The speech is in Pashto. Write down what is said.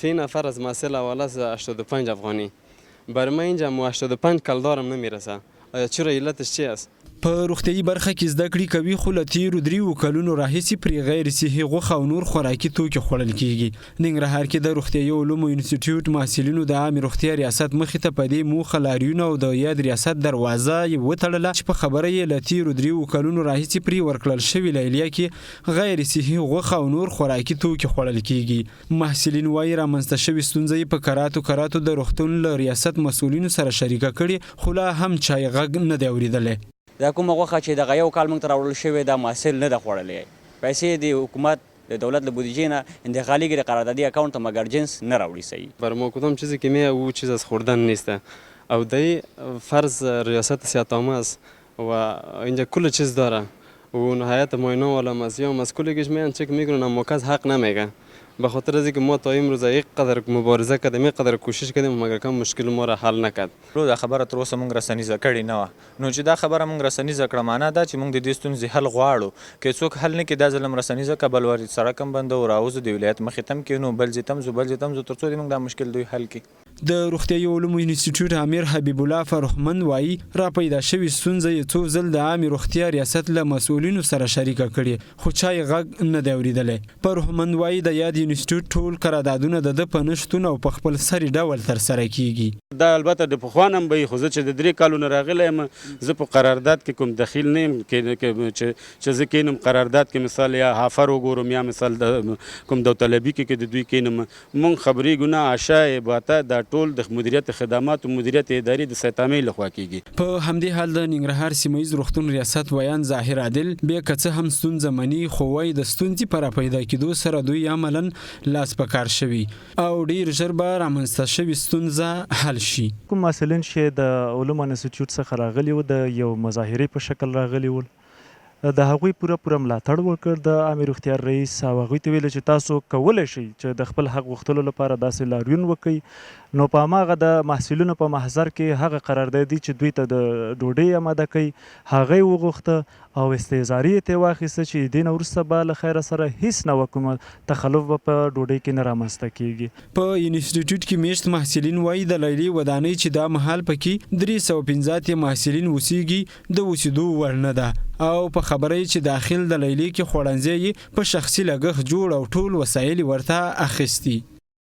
سه نفر از محصل حواله است 85 افغانی. برای ما اینجا مو 85 کلدارم نمیرسه. آیا چرا علتش چی است؟ په روغتیايي برخه کې زده کړې کوي، خو له تېرو درېیو کلونو راهیسې پرې غیر صحي غوښه او نور خوراکي توکي خوړل کېږي. ننګرهار کې د روغتیايي علومو انسټیټیوټ محصلینو د عامې روغتیا ریاست مخې ته په دې موخه لاریون او د یاد ریاست دروازه یې وتړله چې په خبره یې له تېرو درېیو کلونو راهیسې پرې ورکړل شوې لیلیه کې غیر صحي غوښه او نور خوراکي توکي خوړل کېږي. محصلین وايي، رامنځته شوې ستونزه یې په کراتو کراتو د روغتون له ریاست مسؤلینو سره شریکه کړې، خو لا هم چا یې غږ نه دی اورېدلی. دا کومه غوښه چې دغه یو کال موږ ته راوړل شوې ده، محصل نه ده خوړلې. پیسې د حکومت د دولت له بودیجې نه انتقالېږي د قراردادي اکاونټ ته، مګر جنس نه راوړي صحیح. بر ما کدام چیزی که میه او چیز از خوردن نیست او دی فرض ریاست صحت عامه است و اینجا کل چیز داره و هیئت معاینه والا هم است یا هم از کلگیش میان چک میکنن، اما کس حق نمیگه، به خاطر از اینکه ما تا امروز یک قدر مبارزه کردیم، یک قدر کوشش کردیم، مگر کم مشکل ما را حل نکرد. دا خبره تر اوسه مونږ رسنیزه کړې نه وه، نو چې دا خبره مونږ رسنیزه کړه، معنا دا چې مونږ د دې ستونزې حل غواړو. که څوک حل نه کړي، دا ځل هم رسنیزه که بل وار سړک هم بندوو، راوځو، د ولایت مخې ته هم کښېنو، بل ځای ته هم ځو، بل ځای ته هم ځو، تر څو دې مونږ دا مشکل دوی حل کړي. د روغتیايي علومو انسټیټیوټ آمر حبیب الله فرهمند وايي، را پیدا شوې ستونزه یې څو ځل د عامې روغتیا ریاست له مسؤلینو سره شریکه کړې، خو چا یې غږ نه دی اورېدلی. فرهمند وايي، د یاد انسټیټیوټ ټول قراردادونه د ده په نه شتون او په خپل سري ډول ترسره کېږي. دا البته د پخوا نه هم به وي، خو زه چې د 3 کالو نه راغلی یم، زه په قرارداد کې کوم دخیل نه یم چې زه کینم قرارداد کې، مثال یا هافر وګورم یا مثال د کوم داوطلبي کې د دوی کینم، مونږ خبرېږو نه. عشا عباته دا ټول د مدیریت خدماتو مدیریت ادارې د سیتامې لخوا کېږي. په همدې حال د ننګرهار سیمه ییز روغتون ریاست ویاند ظاهر عادل بیا که څه هم ستونزه مني، خو وایي د ستونزې په راپیدا کېدو سره دوی عملاً لاس په کار شوي او ډېر ژر به رامنځته شوې ستونزه حل شي. کوم محصلین چې د علومو انسټیټیوټ څخه راغلي وو، د یو مظاهرې په شکل راغلي وو، د هغوی پوره پوره ملاتړ وکړ د عامې روغتیا رئیس او هغوی ته ویل چې تاسو کولی شئ چې د خپل حق غوښتلو لپاره داسې لاریون وکړئ. نو په هماغه د محصلینو په محضر کې هغه قراردادي چې دوی ته د ډوډۍ اماده کوي، هغه یې وغوښته او استعزاري یې ترې واخیسته چې دې نه وروسته به له خیره سره هیڅ نوع کوم تخلف به په ډوډۍ کې نه رامنځته کیږي. په انسټیټیوټ کې میشت محصلین وايي، د لیلې ودانۍ چې دا مهال پکې 385 محصلین اوسیږي، د اوسیدو وړ نه ده او په خبره یې چې داخل د لیلې کې خوړنځی یې په شخصي لګښت جوړ او ټول وسایل یې ورته اخیستي.